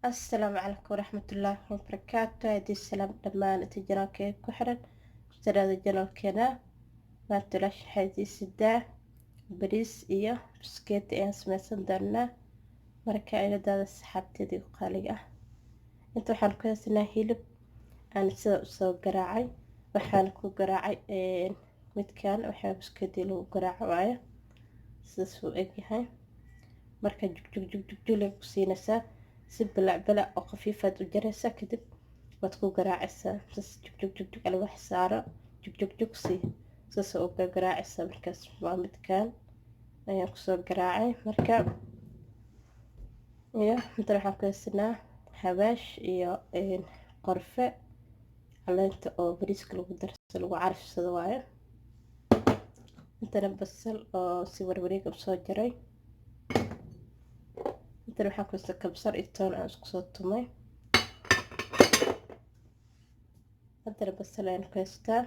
Asalaamu calaykum waraxmatullaahi wabarakaatu. Haddii salaam dhammaan inta janaalkeena ku xiran kusaraada janaalkeena. Maanta walaasha waxaa sidaa bariis iyo biskeeti ayaan sameysan doonaa. Marka iladaada saxaabteedii qaaliga ah, inta waxaan ku haysanaa hilib aan sida usoo garaacay. Waxaan ku garaacay midkan waxaa biskeeti lagu garaaco waayo, sidaas uu egyahay. Marka jugjug jugjug juleg ku siinaysaa, si balac balac oo khafiifaad u jaraysaa, kadib waad ku garaacaysaa sas jugjug jugjug, alwaax saaro, jugjug jug sii, saas u garaacaysaa. Markaas waa midkan ayaan kusoo garaacay. Marka iyo intan waxaan ku haysanaa xawaash iyo qorfe, caleenta oo bariiska lagu darso, lagu carfsado waayo. Intana basal oo si warwareeg usoo jaray. Intan waxaan ku haystaa kabsar iyo toon aan isku soo tumay. Haddana basal ayaan ku haystaa.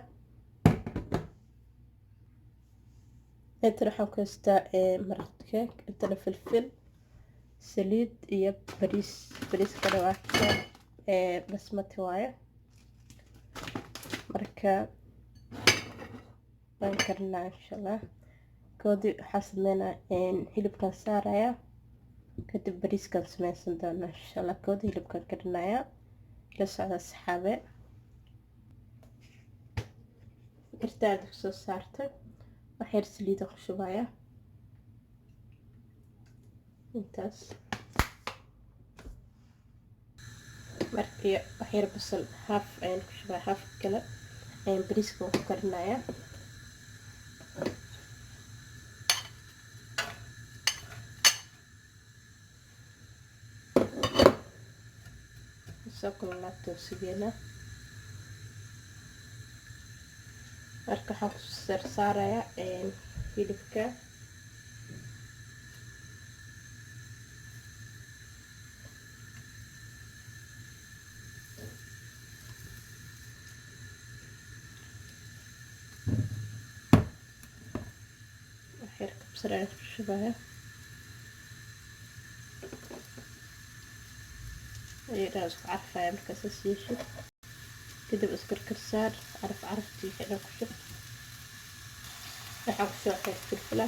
Intan waxaan ku haystaa maraq digaag, intana filfil, saliid iyo bariis. Bariiskana waa ka basmati waayo. Marka waan karinaa insha Allah. Koodii waxaa sameynaa hilibkan saaraya, kadib bariiskan sameysan doonaa insha Allah. Koodii hilibkan karinaya, la socda saxaabe. Birtaada kusoo saartay, wax yar saliida ku shubaya intaas. Markii wax yar basal haaf ayaan ku shubaya, haaf kale ayaan bariiska ku karinaya. Soo kululaabta sugeena. Marka waxaan ku sarsaarayaa hilibka. Waxyar kabsar ayaan ku shubaya, ayadhaa isku carfaya. Markaas yeeshid kadib iskarkarsaar, caraf caraftii wixii dhan ku shub. Waxaan ku shubaa xeer filfila.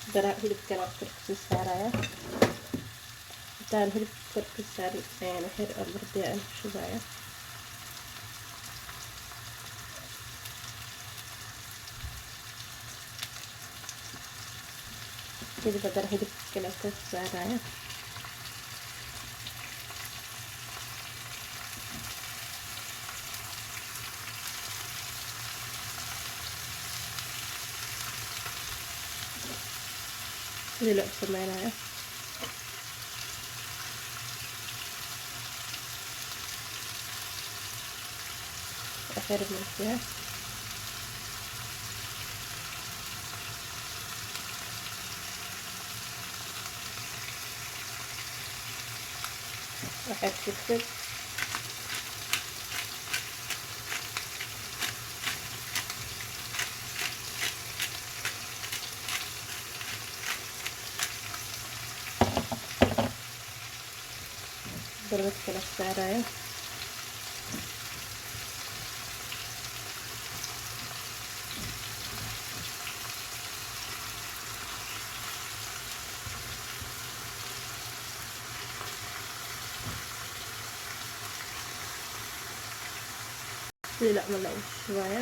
Haddana hilibkana kor kusii saaraya. Intaan hilibka kor ka saarin ayaan waxyar oo mardiya aan ku shubaya. Kadib haddana hilibka kale kor saaraya. Sidii loo sameynayo, waxyar markiya, waxyar filfil, darbad kala saarayo. Sidii lacmal la ugu shubaya.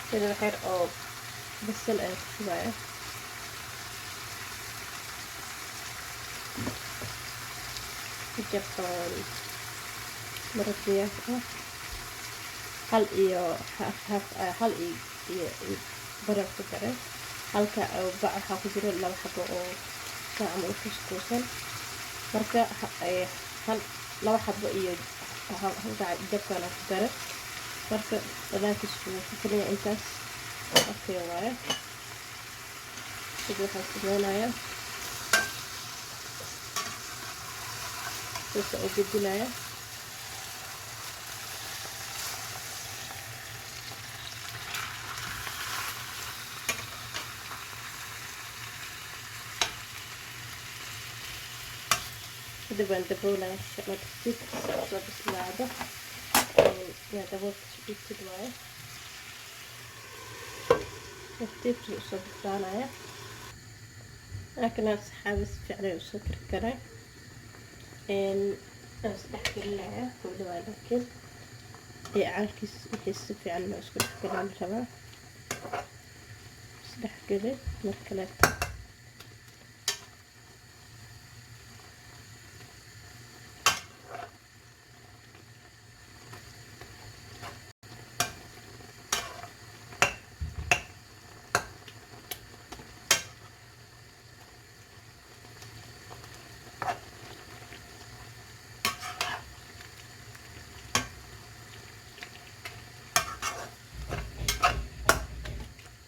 Kadib waxyar oo basal ayaan ku shubaya, jab oo maraq digaag ah, hal iyo half, hal iyo barar ku daray. Halka bac waxaa ku jiro laba xabo oo saa camal u kuuskuusan. Marka hal laba xabo iyo halka jabkaan ku daray. Marka dhadhaankiisu wuu ku filanya intaas. Okay waaye. Kadib waxaan sameynayaa sasa u gedinaya. Kadib waan daboolaya insha Allah, tartiibtiisa usoo bislaado. Yaa daboolkiisa dhigtid waaye, tartiibtiisa usoo bislaanaya. Laakiin asxaabi, si fiican ay usoo karkaray. Waan isdhex gelinaya weli waa, laakiin dheecaankiis wixii si fiican loo isku dhex gelin rabaa. Isdhex geli mar kaleeto.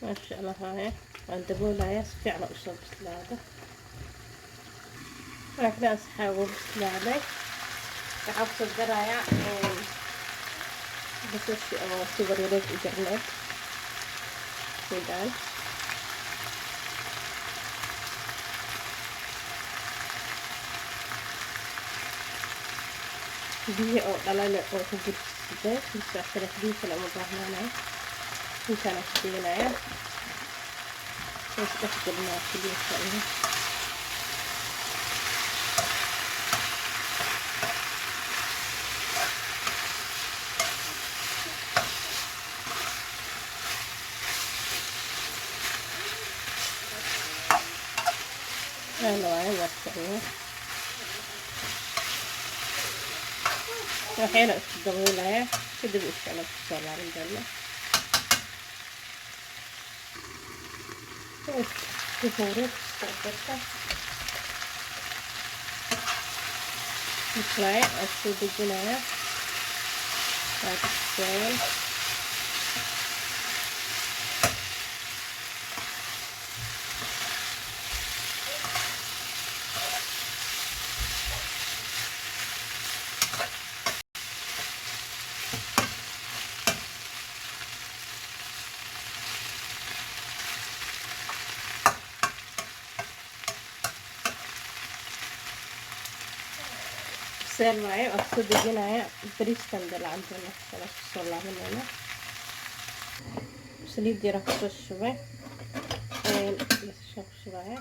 Maasha Allah waaye. Waan daboolayaa si fiican usoo bislaado. Laakiin asxaab, wuu bislaaday. Waxaan kusoo darayaa basashi oo si warwareeg u jarneed midaan. Biyo oo dhalale oo ku gursiday misaaxira, biyo kale uma baahnaanayo. Intaana ku deynaya, is dhex gelinaya keliya insha Allah. Waana waaye, maasha Allah. Waxayna isku daboolaya, kadib insha Allah kusoo laaban doona. Isku huuri darka bislaaya. Waa soo dejinaya, waa biseel. Biseel waaye, waa soo dejinaya. Bariiskan dalacan doona kala kusoo laabanayna. Saliid yara kusoo shubay, basasha ku shubaya.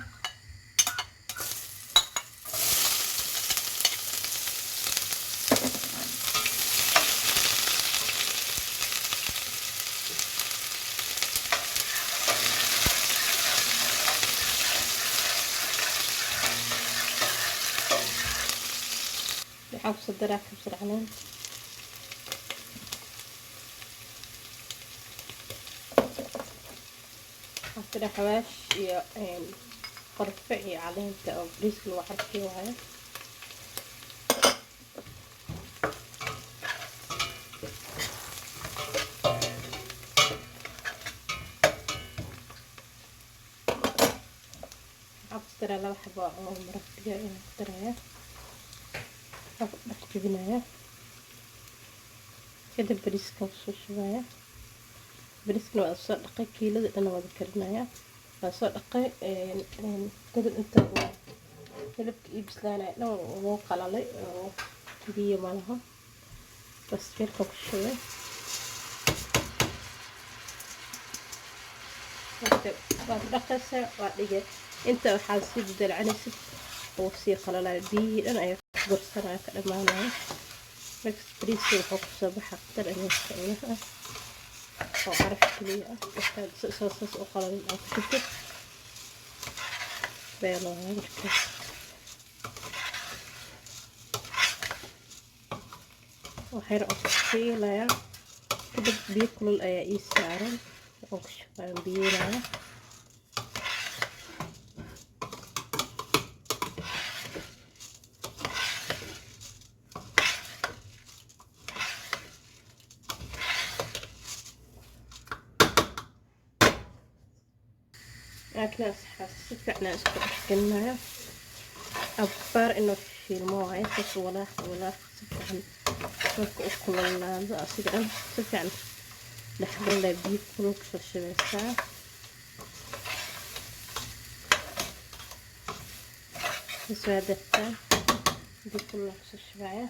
Waxaan kusoo daraa kabsar caleen. Waxaan ku daraa xawaash iyo qorfe iyo caleenta oo bariiska lagu carfiyo waayo. Waxaan ku daraa 2 xabo oo maraq digaag ayaan ku darayaa, waan ku dhex jebinayaa. Kadib bariiskan kusoo shubaya. Bariiskana waa soo dhaqay, kiilada dhan wada karinaya, waa soo dhaqay. Kadib inta uu hilibka ii bislaanaya dhan wuu qalalay oo biyo malaha, bas weelka ku shubay. Waad dhaqaysaa, waa dhigay. Inta waxaad sii dalcanaysid uu sii qalalayo, biyihii dhan ayaa ku gursanaya, ka dhamaanaya. Marka bariiska wuxuu kusoo baxa qadar insha Allah ah oo caraf keliya ah. Markaad saas u qalalin aad ku shubtid, beelo waaye. Marka waxyar oo shiilaya, kadib biyo kulul ayaa ii saaran oo ku shubaan biyeynaya. Laakiin asxaab, si fiican aan isku dhexgelinaya. Abbaar inuu shiilmo waaye. Saas walaaq walaaq si fiican marka u kululaado, asiga dhan si fiican dhexgelinaya. Biyo kulul kusoo shubeysaa. Bas, waa dartaa, biyo kulul kusoo shubaya.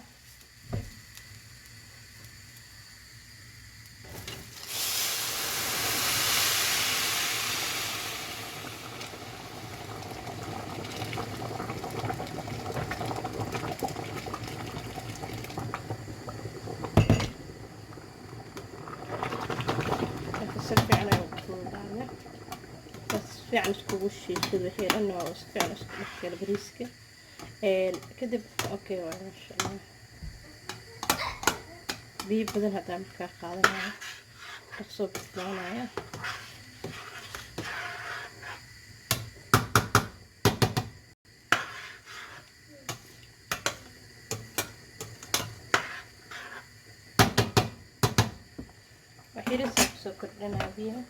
Marka si fiican ay u kululaada, bas si fiican iskugu shiishid wixii dhan oo si fiican isku dhexgala bariiska. Kadib okay waay, maasha Allah. Biyo badan haddaa markaa qaadanaya, dhaqsoo bislaanaya. Waxyarisa kusoo kordhinaya biyaha.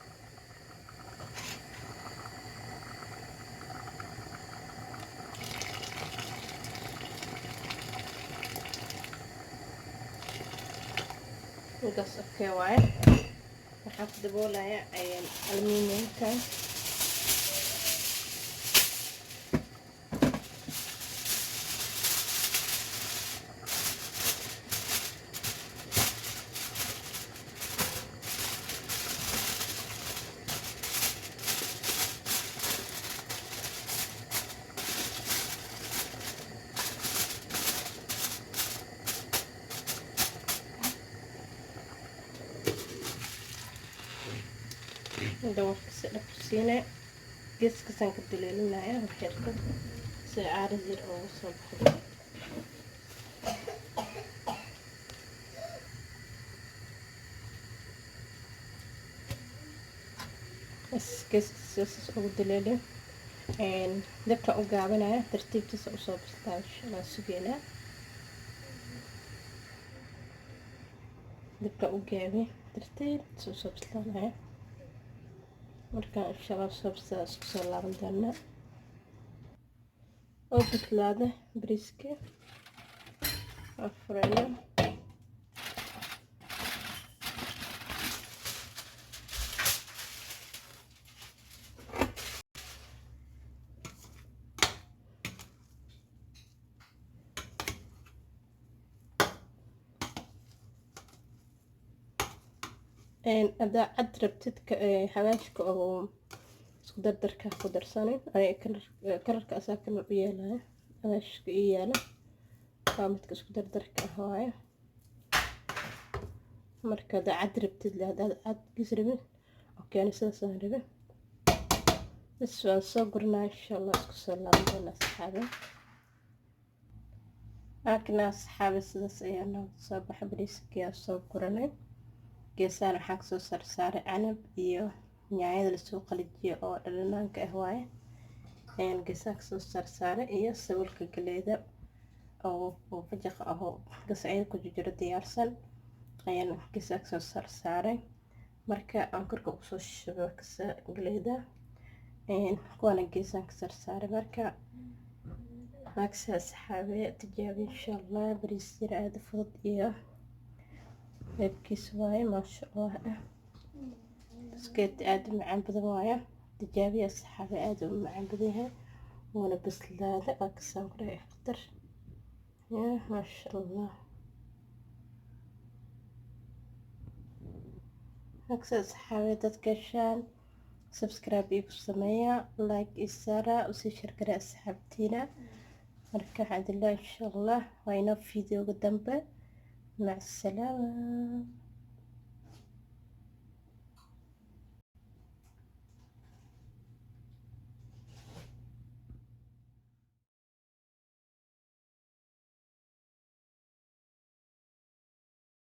Intaas okay waaye. Waxaan ku daboolaya aluminiumkan. Daboolka si dhab siine, geeskasaan ka duleelinaya waxyarka si caarid yar ooga soo baxdo. Bas, geeska sidaas ugu duleeliyo. Dabka u gaabinaya, tartiibtiisa usoo bislaa, insha Allah. Sugeynaa, dabka u gaabi, tartiibtiisa usoo bislaanaya. Marka insha Allah soo bislaa, isku soo laaban doonaa. Oo bislaada bariiska, waa furayna. Haddaa cad rabtid, xawaashka oo isku dardarka ku darsanin. Kalarka asaa kalar u yeelaya. Xawaashka ii yaala waa midka isku dardarka ah waaye. Marka haddaa cad rabtid le, haddaad cad gis rabin, okay, ani sidaasaan rabin. Bas, waan soo gurinaa, insha Allah. Isku soo laaban doona, asxaabe. Laakiin asxaabe, sidaas ayaa nooga soo baxa bariiskii. Aa soo guranay. Geesaan waxaan kasoo saarsaaray canab iyo yaanyada lasoo qalajiyo oo dhadhanaanka ah waaye. Geesaan kasoo saarsaaray iyo sawirka galeeda oo fajaqa ah oo gasacyada ku jiro diyaarsan ayaan geesaan kasoo saarsaaray. Marka aan korka usoo shubo kasa galeeda, kuwaana geesaan ka saarsaaray. Marka maagsa, asxaabe, tijaabi insha Allah. Bariis yar aada fudud iyo qaybkiisa waaye, maasha Allah ah. Biskeeti aada u macaan badan waaye. Tijaabiya, asxaabe, aada u macaan badan yahay, wuuna bislaada. Waa kasaan ku dhahay khatar ya, maasha Allah. Maagsa, asxaabe, dadka heshaan subscribe igu sameeya, like isaara, usii share gara asxaabtiina. Marka waxaan idin leeyahay, insha Allah waa inoo videoga dambe. Mac asalaama.